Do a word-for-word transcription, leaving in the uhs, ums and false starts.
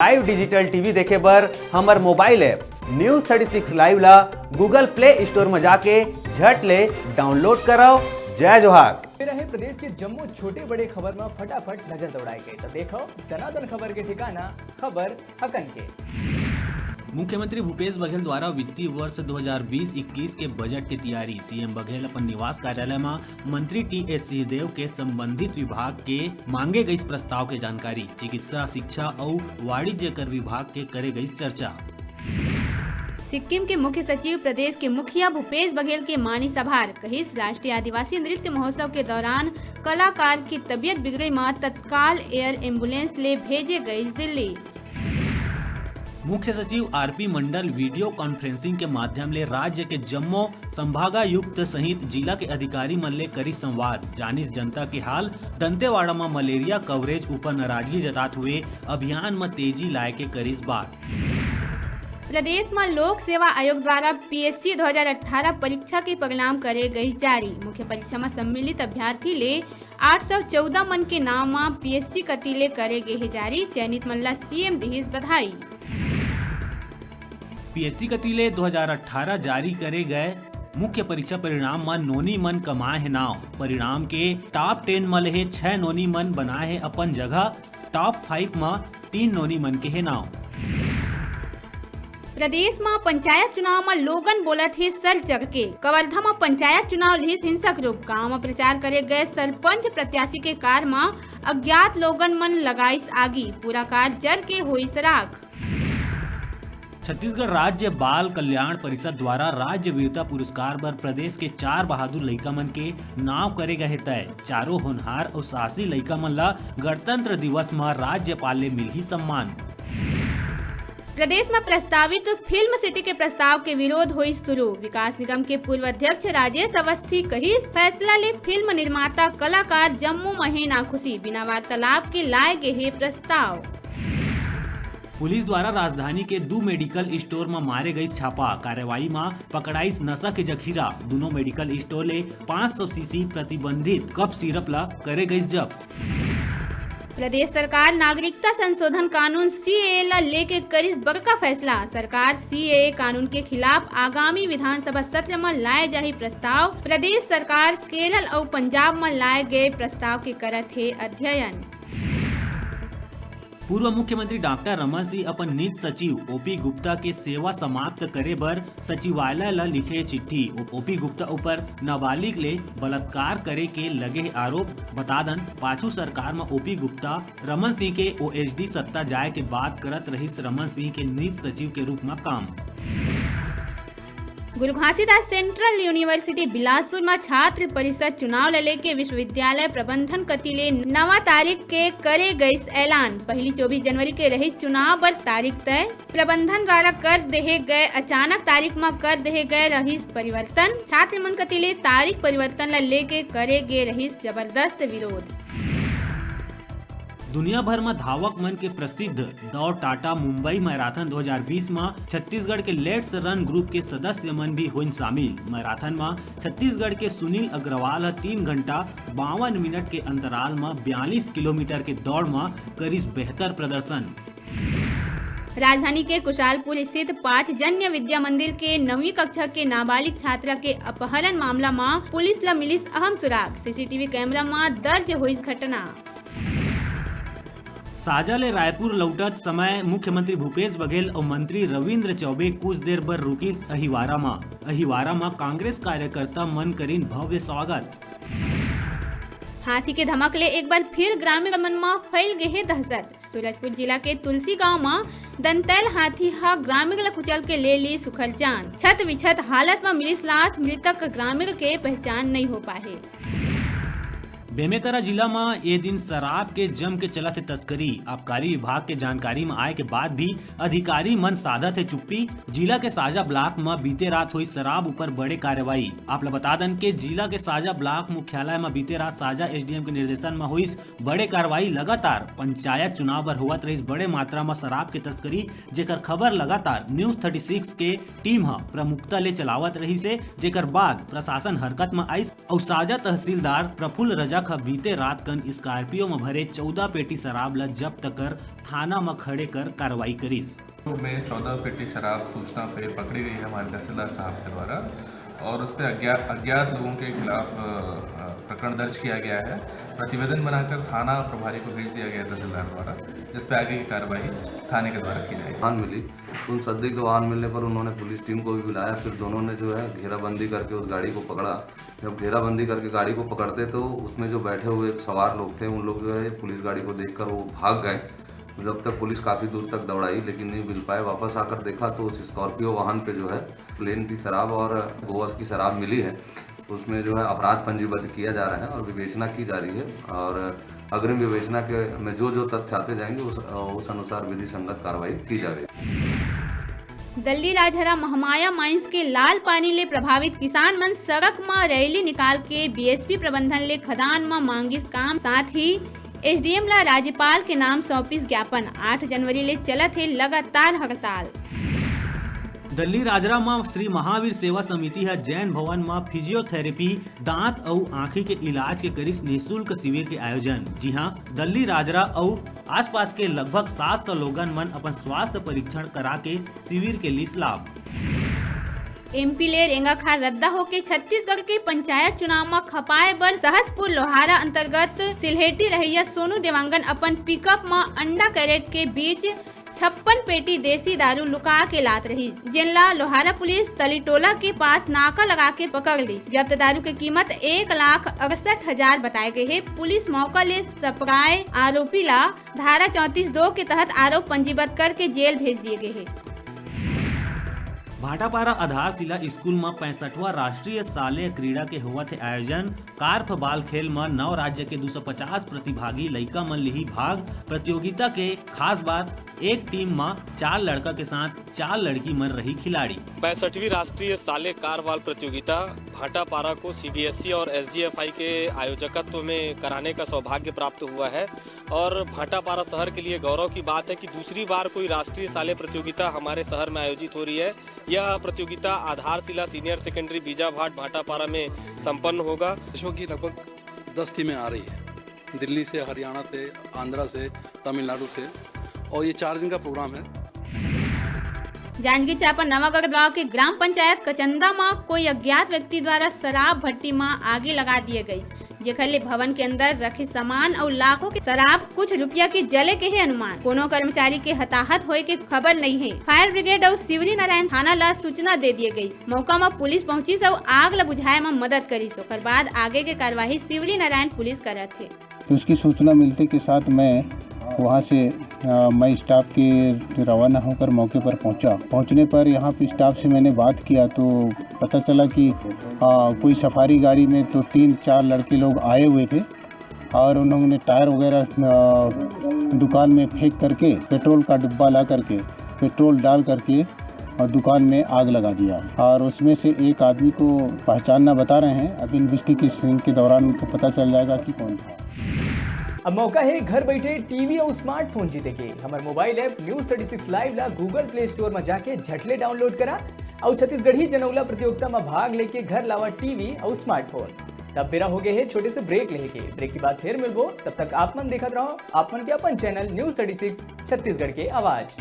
Live digital T V देखे बर हमर mobile app News thirty six Live ला Google Play Store म जाके झट ले download करव। जय जोहार। रहे प्रदेश के जम्मो छोटे बड़े खबर म फटाफट नजर दौड़ाए के, त देखव दनादन खबर के ठिकाना, खबर हकन के। मुख्यमंत्री भूपेश बघेल द्वारा वित्तीय वर्ष दो हज़ार बीस इक्कीस के बजट के तैयारी। सीएम बघेल अपन निवास कार्यालय म मंत्री टीएस सिंहदेव के संबंधित विभाग के मांगे गइस प्रस्ताव के जानकारी। चिकित्सा, शिक्षा अउ वाणिज्य कर विभाग के करे गइस चर्चा। सिक्किम के मुख्य सचिव प्रदेश के मुखिया भूपेश बघेल के मानिस आभार, कहिस राष्ट्रीय आदिवासी नृत्य महोत्सव के दौरान कलाकार के तबियत बिगड़े म तत्काल air ambulance ले भेजे गइस दिल्ली। मुख्य सचिव आरपी मंडल video conferencing के माध्यम ले राज्य के जम्मो संभागायुक्त सहित जिला के अधिकारी मन ले करिस संवाद, जानिस जनता के हाल। दंतेवाड़ा म मलेरिया coverage ऊपर नाराजगी जतात हुए अभियान म तेजी लाए के करिस बात। प्रदेश म लोक सेवा आयोग द्वारा पीएससी दो हज़ार अठारह परीक्षा के परिणाम करे गइस जारी। मुख्य परीक्षा म सम्मिलित अभ्यर्थी ले आठ सौ चौदह मन के नाम म पीएससी कति ले करे गे हे जारी, चयनित मन ल सीएम दिहिस बधाई। पीएससी कति ले दो हज़ार अठारह जारी करे गए मुख्य परीक्षा परिणाम म नोनी मन कमाए हे नाव। परिणाम के top ten म ले हे छह नोनी मन बनाए हे अपन जगह, top five म तीन नोनी मन के हे नाव। प्रदेश म पंचायत चुनाव म लोगन बोलत हे सर चढ़ के। कवर्धा म पंचायत चुनाव लिहिस हिंसक रूप। गांव म प्रचार करे गए सरपंच प्रत्याशी के कार म अज्ञात लोगन मन लगाइस आगी। पूरा कार जर के होइस राख। छत्तीसगढ़ राज्य बाल कल्याण परिषद द्वारा राज्य वीरता पुरस्कार बर प्रदेश के चार बहादुर लइका मन के नाव करे गए हे तय। चारों होनहार अउ साहसी लइका मन ल गणतंत्र दिवस म राज्यपाल ले मिलही सम्मान। प्रदेश म प्रस्तावित फिल्म सिटी के प्रस्ताव के विरोध होइस शुरू। विकास निगम के पूर्व अध्यक्ष राजेश अवस्थी कहिस, फैसला ले फिल्म निर्माता, कलाकार जम्मो म हे नाखुशी। बिना वार्तालाप के लाए गे हे प्रस्ताव। पुलिस द्वारा राजधानी के दू मेडिकल स्टोर म मारे गइस छापा। कार्रवाई म पकड़ाइस नशा के जखीरा। दूनों मेडिकल स्टोर ले पाँच सौ सीसी प्रतिबंधित कफ सिरप ल करे गइस जब्त। प्रदेश सरकार नागरिकता संशोधन कानून सीएए ल लेके करिस बड़का फैसला। सरकार सीएए कानून के खिलाफ आगामी विधानसभा सत्र म लाए जाही प्रस्ताव। प्रदेश सरकार केरल अउ पंजाब म लाए गए प्रस्ताव के करत हे अध्ययन। पूर्व मुख्यमंत्री डॉक्टर रमन सिंह अपन निज सचिव ओपी गुप्ता के सेवा समाप्त करे बर सचिवालय ल लिखे चिट्ठी। ओ-, ओपी गुप्ता ऊपर नाबालिग ले बलात्कार करे के लगे हे आरोप। बता दन, पाछू सरकार म ओपी गुप्ता रमन सिंह के ओएसडी सत्ता जाए के बात करत रहिस रमन सिंह के निज सचिव के रूप म काम। गुरु घासीदास सेंट्रल यूनिवर्सिटी बिलासपुर म छात्र परिषद चुनाव ल लेके विश्वविद्यालय प्रबंधन कति ले नवा तारीख के करे गइस ऐलान। पहली चौबीस जनवरी के रहिस चुनाव बर तारीख तय। प्रबंधन द्वारा कर देहे गए, अचानक तारीख म कर देहे गए रहिस परिवर्तन। छात्र मन कति ले तारीख परिवर्तन ल लेके करे गे रहिस जबरदस्त विरोध। दुनिया भर म धावक मन के प्रसिद्ध दौड़ टाटा मुंबई मैराथन दो हज़ार बीस म छत्तीसगढ़ के लेट्स रन ग्रुप के सदस्य मन भी होइन शामिल। मैराथन म छत्तीसगढ़ के सुनील अग्रवाल ह तीन घंटा बावन मिनट के अंतराल म बयालीस किलोमीटर के दौड़ म करिस बेहतर प्रदर्शन। राजधानी के कुशालपुर स्थित पांचजन्य विद्या मंदिर के नवीं कक्षा के नाबालिग छात्रा के अपहरण मामला म पुलिस ल मिलिस अहम सुराग। सीसीटीवी कैमरा म दर्ज होइस घटना। साजा ले रायपुर लौटत समय मुख्यमंत्री भूपेश बघेल अउ मंत्री रविंद्र चौबे कुछ देर बर रुकिस अहिवारा म। अहिवारा म कांग्रेस कार्यकर्ता मन करिन भव्य स्वागत। हाथी के धमक ले एक बार फिर ग्रामीण मन म फैल गे हे दहशत। सूरजपुर जिला के तुलसी गांव म दंतैल हाथी ह ग्रामीण ल कुचल के ले ली सुखर जान। छत विछत हालत म मिलिस लाश, मृतक ग्रामीण के पहचान नइ हो पाए हे। बेमेतरा जिला म ए दिन शराब के जम के चलत हे तस्करी। आबकारी विभाग के जानकारी म आए के बाद भी अधिकारी मन साधत हे चुप्पी। जिला के साजा ब्लॉक म बीते रात होइस शराब ऊपर बड़े कार्रवाई। आप ल बता दन के जिला के साजा ब्लॉक मुख्यालय म बीते रात साजा एसडीएम के निर्देशन म होइस बड़े कार्रवाई। लगातार पंचायत चुनाव बर होवत रहिस बड़े मात्रा म शराब के तस्करी, जेकर खबर लगातार न्यूज़ थर्टी सिक्स के टीम ह प्रमुखता ले चलावत रहिस हे, जेकर बाद प्रशासन हरकत म आइस। अउ साजा तहसीलदार प्रफुल्ल रजक ह बीते रात कन Scorpio म भरे चौदह पेटी शराब ल जब्त कर थाना म खड़े कर कार्रवाई करिस। में चौदह पेटी शराब सूचना पे पकड़ी गई है हमारे तहसीलदार साहब के द्वारा और उस पे अज्ञा-, अज्ञात लोगों के खिलाफ, अ, अ, प्रकरण दर्ज किया गया है। प्रतिवेदन बनाकर थाना प्रभारी को भेज दिया गया है तहसीलदार द्वारा, जिस पे आगे की कार्रवाई थाने के द्वारा की जाएगी। वाहन मिली, उन संदिग्ध वाहन मिलने पर उन्होंने पुलिस टीम को भी बुलाया। फिर दोनों ने जो है घेराबंदी करके उस गाड़ी को पकड़ा। जब घेराबंदी करके गाड़ी को पकड़ते तो उसमें जो बैठे हुए सवार लोग थे, उन लोग जो है पुलिस गाड़ी को देखकर वो भाग गए। जब तक पुलिस काफ़ी दूर तक दौड़ाई लेकिन नहीं मिल पाए। वापस आकर देखा तो उस स्कॉर्पियो वाहन पे जो है प्लेन की शराब और गोवा की शराब मिली है। उसमें जो है अपराध पंजीबद्ध किया जा रहा है और विवेचना की जा रही है और अग्रिम विवेचना के में जो जो तथ्य आते जाएंगे उस, उस अनुसार विधि संगत कार्रवाई की जाएगी। दल्लीराजहरा महमाया माइंस के लाल पानी ले प्रभावित किसान मन सड़क म रैली निकाल के बीएसपी प्रबंधन ले खदान म मांगिस काम, साथ ही एसडीएम ला राज्यपाल के नाम सौंपिस ज्ञापन। आठ जनवरी ले चलत हे लगातार हड़ताल। दल्लीराजहरा म श्री महावीर सेवा समिति ह जैन भवन म फिजियोथेरेपी, दांत अउ आंखी के इलाज के करिस निशुल्क शिविर के आयोजन। जी हां, दल्लीराजहरा अउ आसपास के लगभग सात सौ लोगन मन अपन स्वास्थ्य परीक्षण करा के शिविर के लिस लाभ। एमपी ले रेंगाखार रद्दा होके छत्तीसगढ़ के पंचायत चुनाव म खपाए बर सहसपुर लोहारा अंतर्गत सिल्हेटी रहइया सोनू देवांगन अपन पिकअप म अंडा कैरेट के बीच छप्पन पेटी देसी दारू लुका के लात रहिस, जेन ला लोहारा पुलिस तलीटोला के पास नाका लगा के पकड़ लीस। जब्त दारू के कीमत एक लाख अड़सठ हजार बताए गए हे। पुलिस मौका ले सपराए आरोपी ला धारा चौंतीस दो के तहत आरोप पंजीबद्ध करके जेल भेज दिए गए हे। भाटापारा आधारशिला स्कूल म पैंसठवां राष्ट्रीय शालेय क्रीड़ा के होवत हे आयोजन। कार्फ बाल खेल म नौ राज्य के दू सौ पचास प्रतिभागी लइका मन लिही भाग। प्रतियोगिता के खास बात, एक टीम म चार लड़का के साथ चार लड़की मन रही खिलाड़ी। पैंसठवीं राष्ट्रीय शालेय कार्फ बाल प्रतियोगिता भाटापारा को सीबीएसई और एसजीएफआई के आयोजकत्व में कराने का सौभाग्य प्राप्त हुआ है और भाटापारा शहर के लिए गौरव की बात है कि दूसरी बार कोई राष्ट्रीय शालेय प्रतियोगिता हमारे शहर में आयोजित हो रही है। यह प्रतियोगिता आधारशिला सीनियर सेकेंडरी बीजाभाट भाटापारा में संपन्न होगा। विश्व की लगभग दस टीमें आ रही है, दिल्ली से, हरियाणा से, आंध्रा से, तमिलनाडु से, और ये चार दिन का प्रोग्राम है। जांजगीर चांपा नवागढ़ ब्लॉक के ग्राम पंचायत कचंदा म कोई अज्ञात व्यक्ति द्वारा शराब भट्टी म आगी लगा दिए गई, जेकर ले भवन के अंदर रखे सामान अउ लाखों के शराब, कुछ रुपया के जले के हे अनुमान। कोनो कर्मचारी के हताहत होए के खबर नइ हे। फायर ब्रिगेड अउ शिवरी नारायण थाना ला सूचना दे दिए गई। मौका म पुलिस पहुंचिस अउ आग ला बुझाए म मदद करिस। ओकर बाद आगे के कार्यवाही शिवरी नारायण पुलिस करत हे। तो उसकी सूचना मिलते के साथ मैं वहाँ से, अ, मैं स्टाफ के रवाना होकर मौके पर पहुँचा। पहुँचने पर यहाँ पे स्टाफ से मैंने बात किया तो पता चला कि, अ, कोई सफारी गाड़ी में तो तीन चार लड़के लोग आए हुए थे और उन्होंने टायर वगैरह, अ, दुकान में फेंक करके पेट्रोल का डिब्बा ला करके, पेट्रोल डाल करके और दुकान में आग लगा दिया और उसमें से एक आदमी को पहचानना बता रहे हैं। अब इन्वेस्टिगेशन के दौरान उनको पता चल जाएगा कि कौन था। अब मौका हे घर बइठे टीवी अउ स्मार्टफोन जीते के। हमर mobile app News Thirty Six Live ला Google Play Store म जाके झट ले डाउनलोड करा अउ छत्तीसगढ़ी जनउला प्रतियोगिता म भाग लेके घर लावा टीवी अउ स्मार्टफोन। तब बेरा हो गए हे छोटे से ब्रेक लेहे के। ब्रेक के बाद फिर मिलबो, तब तक आप मन देखत रहो आप मन के अपन channel News Thirty Six Chhattisgarh के आवाज।